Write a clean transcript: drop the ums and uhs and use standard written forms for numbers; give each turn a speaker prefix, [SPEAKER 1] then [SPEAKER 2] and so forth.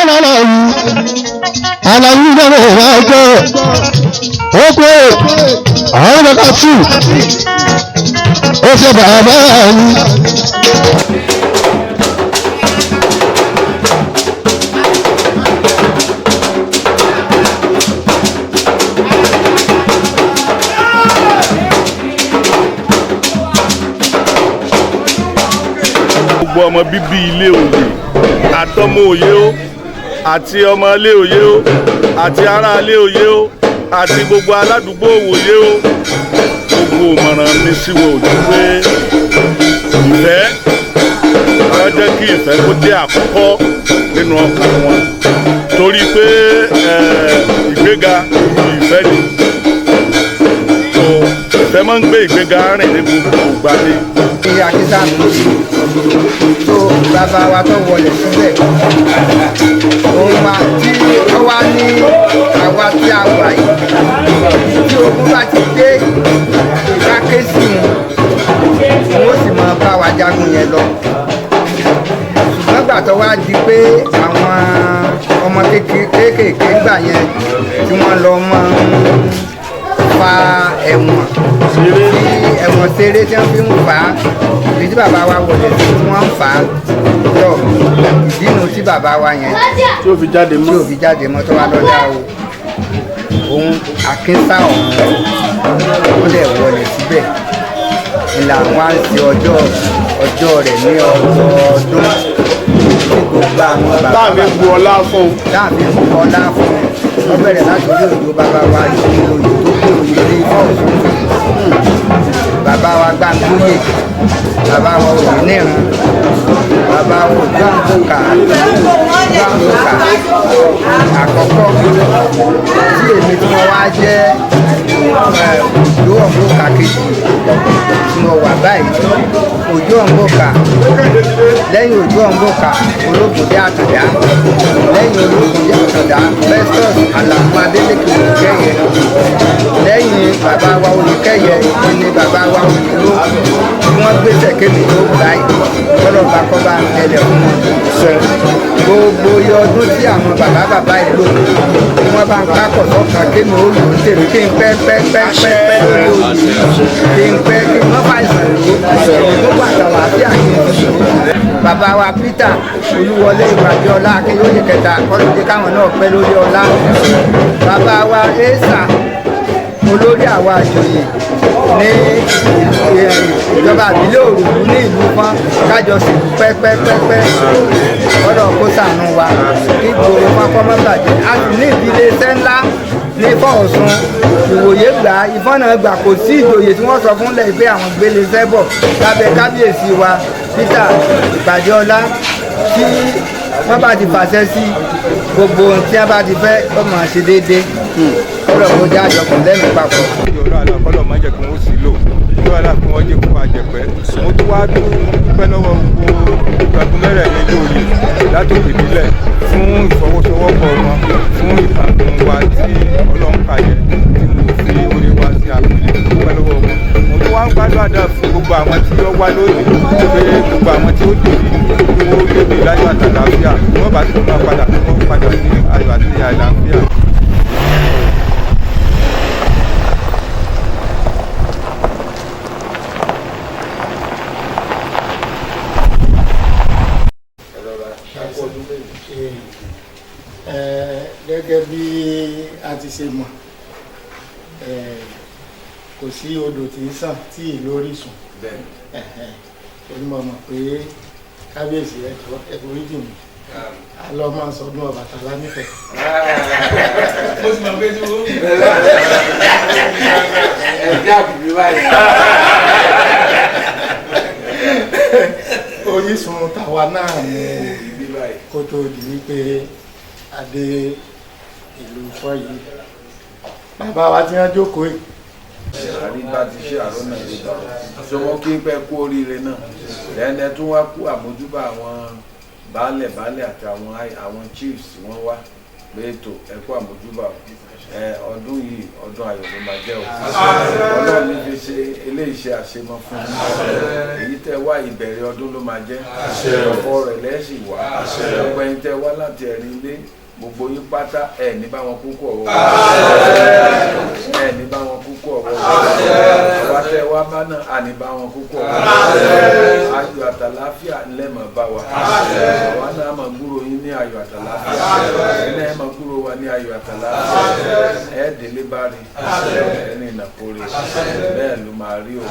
[SPEAKER 1] Aláwí aláwí náà wà jẹ́ ó pé àwọn ọmọ tù ó ṣe bàbá mi.
[SPEAKER 2] Gbogbo ọmọ bíbí ilé òye, àtọmọ òye ó, àti ọmọ ilé òye ó, àti ará ilé òye ó, àti gbogbo aládùúgbò òye ó, gbogbo ìmọ̀ràn mi sí wọn ò ju pé ìfẹ́, wọ́n jẹ́ kí ìfẹ́ kó jẹ́ àkọ́kọ́ nínú ọkàn wọn, torí pé ìgbéga ìfẹ́ ni. So ìfẹ́ máa ń gbé ìgbéga rìn ní gbogbo ìgbà ni.
[SPEAKER 3] Ní akíntàmù tó bàbá wa tó wọlé síbẹ̀, òun wa tí ó wá ní àwa tí a wà yìí, tí ogun bá ti dé, ká ké sí wọn, wọn ó sì máa bá wa jagun yẹn lọ. Ṣùgbọ́n gbà tó wá di pé àwọn ọmọ kéékèèké gbà yẹn tí wọ́n lọ máa ń fa ẹ̀wọ̀n tí ẹ̀wọ̀n ṣeré tí wọ́n fi ń fà á, ìdí tí bàbá wa wọlé sí tí wọ́n ń fà á lọ, ìdínú tí bàbá wa yẹn
[SPEAKER 2] tí ó fi jáde
[SPEAKER 3] tí
[SPEAKER 2] mọ́
[SPEAKER 3] ò fi jáde mọ́, tó wá lọ́dá o, òun akínsá ọ̀hún ó dẹ̀ wọlé síbẹ̀ ìlà wọn á ṣe ọjọ́ ọjọ́ rẹ̀ ní ọdọọdún tí gbogbo àwọn bàbá
[SPEAKER 2] láàfin bu ọlá fún un.
[SPEAKER 3] Láàfin ọlá fún un. Wọ́n bẹ̀rẹ̀ láti orí òjò bàbá wa ìlú oyè tó gbé oyè lé Ifá Ọ̀ṣun, bàbá wa Gbàngbóyè, bàbá wa Òyìnìran, bàbá wa Ògbóǹkà Gbàngbókà àkọ́kọ́, tí èmi tí wọ́n wá jẹ́ Òjó Ọ̀nbọ̀kà kejì tí mo wà báyìí, Òjó Ọ̀nbọ̀kà. Lẹ́yìn Òjó Ọ̀nbọ̀kà, Ológundé Àtàndá. Lẹ́yìn Ológundé Àtàndá, Festus Àlàmú Adélékè Olùkẹ́yẹ. Lẹ́yìn bàbá wa Olùkẹ́yẹ ni bàbá wa Òyìnbó tí wọ́n gbèsè kémi tó báyìí, kọ́lọ́ba kọ́ba ń tẹ̀lé fún wọn. Gbogbo iye ọdún tí àwọn bàbá bàbá yìí lò, tí wọ́n bá ń kákọ̀ sọ́kàn kémi ó lò ó tèmi, kí n pẹ́ pẹ́ pẹ́ pẹ́ pẹ́ lórí òyìn, kí n pẹ́, kí n má bá ìsàn lò ó gbogbo àtàlàáfíà kí n fi lò ó. Bàbá wa Peter Olúwọlé Ìpàdé Ọlá Akínyóye kẹta, kọ́lọ́dé káwọn náà pẹ́ lórí ọlá. Bàbá wa Esa, olórí àwa àjòyè ní ìjọba àbílẹ̀ Òrùlú ní ìlú Fọ́n, kájọ sì pẹ́pẹ́pẹ́pẹ́, kọ́dọ̀ kó ṣàánú wa kí gbòòrò Fọ́n kọ́ mọ́ bàjẹ́. A sì ní ìdílé iṣẹ́ ńlá ní Ifọ̀n Ọ̀ṣun, ìwòye gbà, Ifọ̀n náà gbà, kò sí ìjòyè tí wọ́n sọ fúnlẹ̀ pé àwọn gbélé iṣẹ́ bọ̀ lábẹ́ kábíyèsí wa Peter Ìpàdé Ọlá, tí wọ́n bá ti fàṣẹ sí gbogbo ohun tí wọ́n bá ti fẹ́ kó máa ṣe déédéé, kọ́lọ̀ kó jẹ́ àjọpọ̀ lẹ́nu papọ̀.
[SPEAKER 4] Ìjọba àlà kọ́lọ̀ má jẹ́ kí wọ́n sì lò ìjọba àlà kí wọ́n jẹ́ kó àjẹpẹ́. Mo tún wá dúpẹ́ lọ́wọ́ gbogbo ìgbàgbọ́ mẹ́rẹ̀ẹ̀rin lóye látòkè délẹ̀ fún ìfọwọ́sowọ́pọ̀ wọn fún ìkànnì wa tí Ọlọ́run kàyẹ tí mo fi orí wa sí àpèlé, dúpẹ́ lọ́wọ́ wọn. Mo tún wá ń gbàdúrà fún gbogbo àwọn tí ó wá lónìí pé gbogbo àwọn tí ó dèbí kí wọ́n dèbí láyọ̀ àtàlàáfíà, wọ́n bá tún máa padà kí wọ́n padà ní ayọ̀ àti àlàáfíà.
[SPEAKER 5] Gẹ́gẹ́ bí a ti ṣe mọ̀, kò sí odò tí ń sàn tí ìlú orísun onímọ̀ mọ̀ pé kábíyèsí ẹ̀jọ́ ẹ̀foríjì mi, a lọ máa sọdún Ọbàtálá nífẹ̀ẹ́.
[SPEAKER 6] Mo sì mọ̀ pé tí wọ́n ẹ̀jẹ̀ àbùbí báyìí.
[SPEAKER 5] Orísun tàwa náà ni kó tó di wípé adé ìlú Ifọ̀ yìí, bàbá wa tí wọ́n jókòó yìí.
[SPEAKER 6] Àríbá ti ṣe àrọ́nà ìgbà sọmọ kí n pẹ́ kú oríire náà lẹ́nu tó wá kú àmójúbà àwọn baálẹ̀ baálẹ̀ àti àwọn chiefs wọ́n wá. Pé ètò ẹ̀kú àmójúbà o. Ẹ ọdún yìí, ọdún ayọ̀ ló máa jẹ́ o. Ọlọ́run ní fi ṣe eléyìí ṣe àṣemọ fún yín. Èyí tẹ́ wá, ìbẹ̀rẹ̀ ọdún ló máa jẹ́, ọ̀pọ̀ rẹ̀ lẹ́sìn wá. Gbogbo ẹ̀yin tẹ́ wá láti ẹ̀rí ilé, gbogbo yín pátá, ẹ̀ ní bá wọn kúkú ọ̀wọ́, ẹ̀ ní bá wọn kúkú ọ̀wọ́. Àwa tẹ́ wá bá náà, à ní bá wọn kúkú ọ̀wọ́. Ayọ̀ àtàláfíà ńlẹ́mọ̀ bá wa. Àwa náà máa gbúrò yín ní ayọ̀ àtàláfíà, ẹ̀ náà máa gbúrò wa ní ayọ̀ àtàláfíà. Ẹ̀ délé bá rí ẹ̀ ní ìnàkórè, bẹ́ẹ̀ ló máa rí o.